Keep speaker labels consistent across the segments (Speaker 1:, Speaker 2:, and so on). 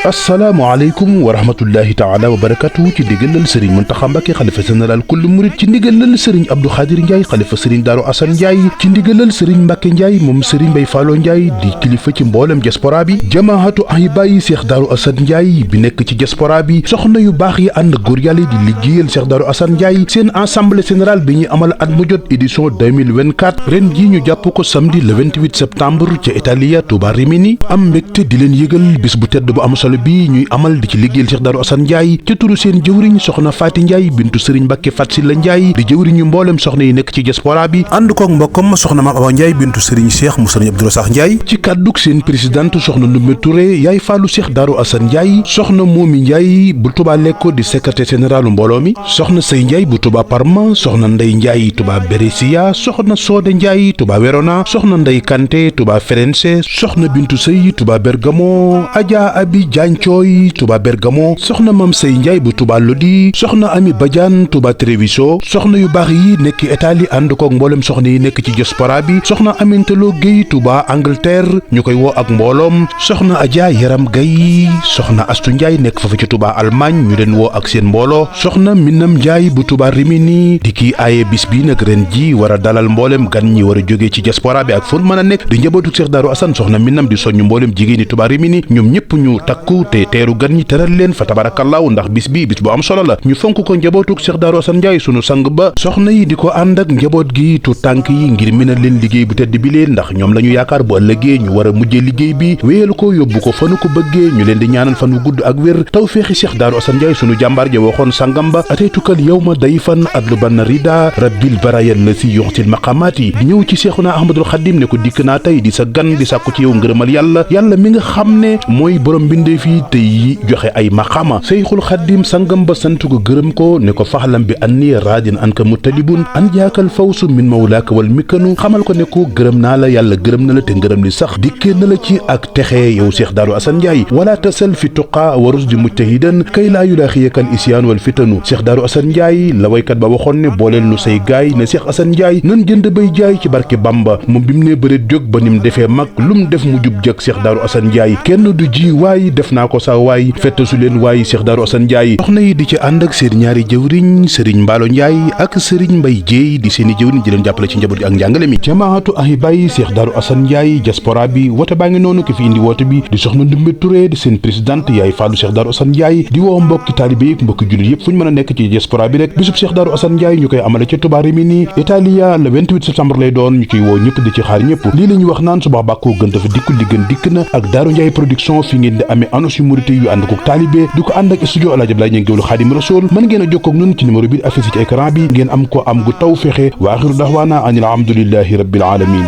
Speaker 1: asalaamaaleykum wa rahmatullahi taala wa barakatu ci ndigalal sëriñ Muntaxa Mbàkke xalifa général kullu murit ci ndigalal sëriñ Abdou Khadir Ndiaye xalifa sëriñ Daaru Asan Ndiaye ci ndigalal sëriñ Mbàkke Ndiaye moom sëriñ Mbay Faalo Ndiaye di kilifa ci mboolem diaspora bi jamaahatu ahibaayi Cheikh Daaru Asan Ndiaye bi nekk ci diaspora bi soxna yu baax yi ànd góor yàlla di liggéeyal Cheikh Daaru Asan Ndiaye seen assemblée générale bi ñuy amal at mu jot édition 2024 ren ji ñu jàpp ko samedi le 28 septembre ca Italia Touba Rimini am mbégte di leen yëgal bis bu tedd bu am solo bi ñuy amal di ci liggéeyal Cheikh Daaru Asan Ndiaye ca turu seen jëwriñ soxna Faati Ndiaye bintu sëriñ Mbàkke Fat Silla Ndiaye di jëwriñu mboolem soxna yi nekk ci diaspora bi ànd koog mbokkam soxna Maam Awa Ndiaye bintu sëriñ Cheikh mu sëriñ Abdou Rassakh Ndiaye ci kàdduk seen présidente soxna Ndumbe Touré yaay faalu Cheikh Daaru Asan Ndiaye soxna Moomi Ndiaye bu Touba Lekko di secrétaire général mbooloo mi soxna Sey Ndiaye bu Touba Parma soxna Ndey Ndiaye Touba Bérésia soxna Soode Ndiaye Touba Verona soxna Ndey Kanté Touba Firenze soxna Bintu Sey Touba Bergamo Adja Abi Diancooy Touba Bergamo soxna Mam Sey Ndiaye bu Touba Lodi soxna Ami Badiane Touba Treviso soxna yu baax yi nekk Italie ànd koog mboolem soxna yi nekk ci diaspora bi soxna Amintalo Gueye Touba Angleterre ñu koy woo ak mbooloom soxna Adja Yaram Gueye soxna Astu Ndiaye nekk fa ci Touba Allemagne ñu leen woo ak seen mbooloo soxna Minam Ndiaye bu Touba Rimini di kii aaye bis bi nag ren ji war a dalal mboolem gan ñi war a jógee ci diaspora bi ak fu mën a nekk di njabootu Cheikh Daaru Asan soxna Minam di soññu mboolem jigéen ñi Touba Rimini ñoom ñëpp ñu takku te teeru gan ñi teral leen fa tabarakallahu ndax bis bi bis bu am solo la ñu fonk ko njabootuk Cheikh Daaru Asan Ndiaye sunu sang ba soxna yi di ko ànd ak njaboot gi tu tànk yi ngir mënal leen liggéey bu tedd bi leen ndax ñoom la ñu yaakaar bu ëllëgee ñu war a mujjee liggéey bi wéyal ko yóbbu ko fanu ko bëggee ñu leen di ñaanal fan wu gudd ak wér tawféexi Cheikh Daaru Asan Ndiaye sunu jàmbaar ja waxoon sangam ba ataytukal yawma dayfan adlu banna rida rabbil baraya lasi yuxtil maqamaati di ñëw ci Seexuna Ahmadul Xadim ne ko dikk naa tey di sa gan di sàkku ci yow ngërëmal yàlla mi nga xam ne mooy borom mbindee fii te yi joxe ay maqama Seyxul Xadim sangam ba sant ko gërëm ko ne ko faxlam bi anni raadin an ka mutalibun an jaakal fawsu min mawlaaka wal mikkanu xamal ko ne ko gërëm naa la yàlla gërëm na la te ngërëm li sax dikkee na la ci ak texe yow Cheikh Daaru Asan Ndiaye wala tasal fi tuqa wa rusdi mujtahidan kay laa yulaaxiyakal isyaan wal fitanu Cheikh Daaru Asan Ndiaye la waykat ba waxoon ne booleel nu say gaay ne Cheikh Asan Ndiaye nan jënd bay jaay ci barke Bamba moom bi mu ne bëreet jóg ba nim defee mag lum def mu jub jëkk Cheikh Daaru Asan Ndiaye kenn du ji waay def naa ko sa waay fettasu leen waay Cheikh Daaru Asan Ndiaye soxna yi di ci ànd ak seen ñaari jëwriñ Serigne Mbaalo Ndiaye ak Serigne Mbay Jéey di seeni jëwriñ di leen jàppale ci njaboot gi ak njàngale mi jamaatu ahibaayi Cheikh Daaru Asan Ndiaye diaspora bi woote baa ngi noonu ki fi indi woote bi di soxna Ndumbe Touré di seen présidente yaay faalu Cheikh Daaru Asan Ndiaye di woo mbokki taalibe yi mbokki jullit yëpp fu ñu mën a nekk ci diaspora bi rek bisub Cheikh Daaru Asan Ndiaye ñu koy amale ci Touba Rimini Italia le 28 septembre lay doon ñu ciy woo ñëpp di ci xaar ñëpp lii la ñuy wax naan subax bàkkoo gën dafa dikkul li gën dikk na ak Daaru Ndiaye production fi ngeen di amee annonce yu murite yu ànd ko taalibe di ko ànd ak studio Alaaji Ablaye ña ngéwlu Xaadim Rasul mën ngeen a jokkoo ak ñun ci numéro bi affiché ci écran bi ngeen am ko am gu taw fexe wa axiru dahwaana an alhamdulillahi rabbil alamin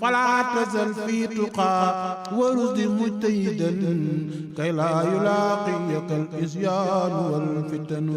Speaker 2: فلا تزل في تقى ورد مجتهدا كي لا يلاقيك الإسيان والفتن